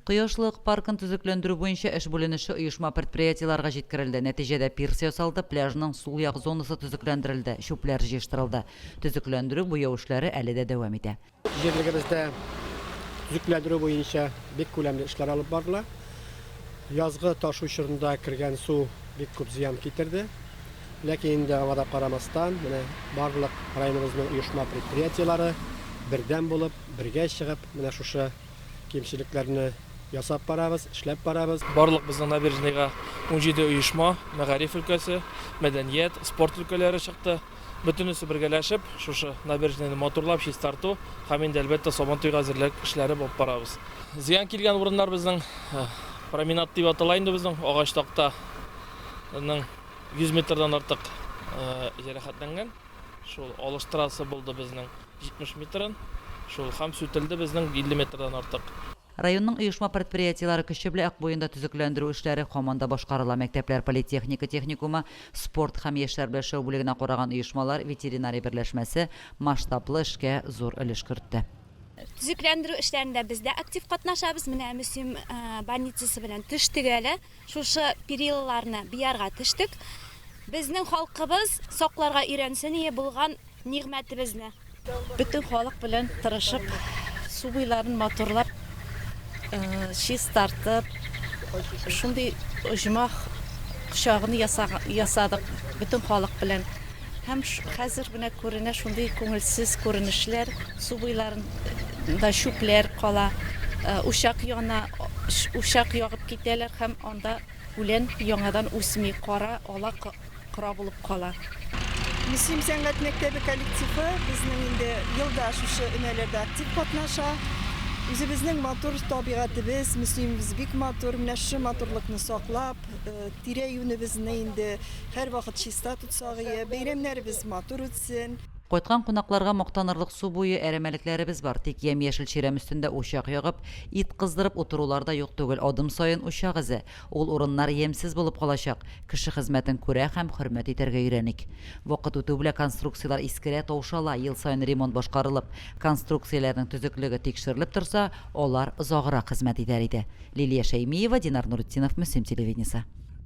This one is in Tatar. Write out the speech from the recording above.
Кояшлык паркын төзекләндерү буенча эш бүленеше оешма-предприятиеләргә җиткерелде. Нәтиҗәдә пирс ясалды, пляжның сул як зонасы төзекләндерелде, чүпләр җыештырылды. Төзекләндерү, буяу эшләре әле дә дәвам итә. Җирлегебездә төзекләндерү буенча бик күләмле эшләр алып барыла. Язгы ташу чорында кергән су бик күп зыян китерде. Ләкин инде аңа да карамастан, менә барлык районыбызның оешма-предприятиеләре бердәм булып, бергә чыгып, менә шушы Кимчелекләрне ясап барабыз, эшләп барабыз. Барлык безнең набережныйга 17 оешма, мәгариф өлкәсе, мәдәният, спорт өлкәләре чыкты. Бөтенесе бергәләшеп, шушы набережныйны матурлап, чистарту һәм инде, әлбәттә, Сабантуйга әзерлек эшләре алып барабыз. Зыян килгән урыннар безнең променад дип атала инде безнең агач тактаның 100 метрдан артык җәрәхәтләнгән. Шул алыштырасы булды безнең 70 метрын. Шул һәм сүтелде безнең 50 метрдан артык. Районның оешма-предприятиеләре көче белән Ык буенда төзекләндерү эшләре һаман да башкарыла. Мәктәпләр, политехника техникумы, спорт һәм яшьләр белән эшләү бүлегенә караган оешмалар, ветеринария берләшмәсе масштаблы эшкә зур өлеш кертте. Төзекләндерү эшләрендә без дә актив катнашабыз. Менә Мөслим больницасы белән төштек әле. Шушы перилаларны биярга төштек. Безнең халкыбыз сакларга өйрәнсен ие булган нигъмәтебезне. Бөтен халык белән тырышып, су буйларын матурлап, чистартып, шундый оҗмах кочагын ясадык бөтен халык белән. Һәм хәзер менә күренә шундый күңелсез күренешләр, су буйларында чүпләр кала, учак яна, учак ягып китәләр һәм анда үлән яңадан үсми, кара, ала кора булып кала. Мөслим сәнгать мәктәбе коллективы безнең инде елда шушы өмәләрдә актив катнаша. Үзебезнең матур табигатебез, Мөслимебез бик матур. Менә шушы матурлыкны саклап, тирә-юнебезне инде һәрвакыт чиста тотсак ие, бәйрәмнәребез матур үтсен. Кайткан кунакларга мактанырлык су буе әрәмәлекләребез бар. Тик ямь-яшел чирәм өстендә учак ягып, ит кыздырып утырулар да юк түгел. Адым саен учак эзе. Ул урыннар ямьсез булып калачак. Кеше хезмәтен күрә һәм хөрмәт итәргә өйрәник. Вакыт үтү белән конструкцияләр искерә, таушала, ел саен ремонт башкарылып, конструкцияләрнең төзеклеге тикшерелеп торса, алар озаграк хезмәт итәр иде. Лилия Шәймиева, Динар Нуретдинов, Мөслим телевидениесе.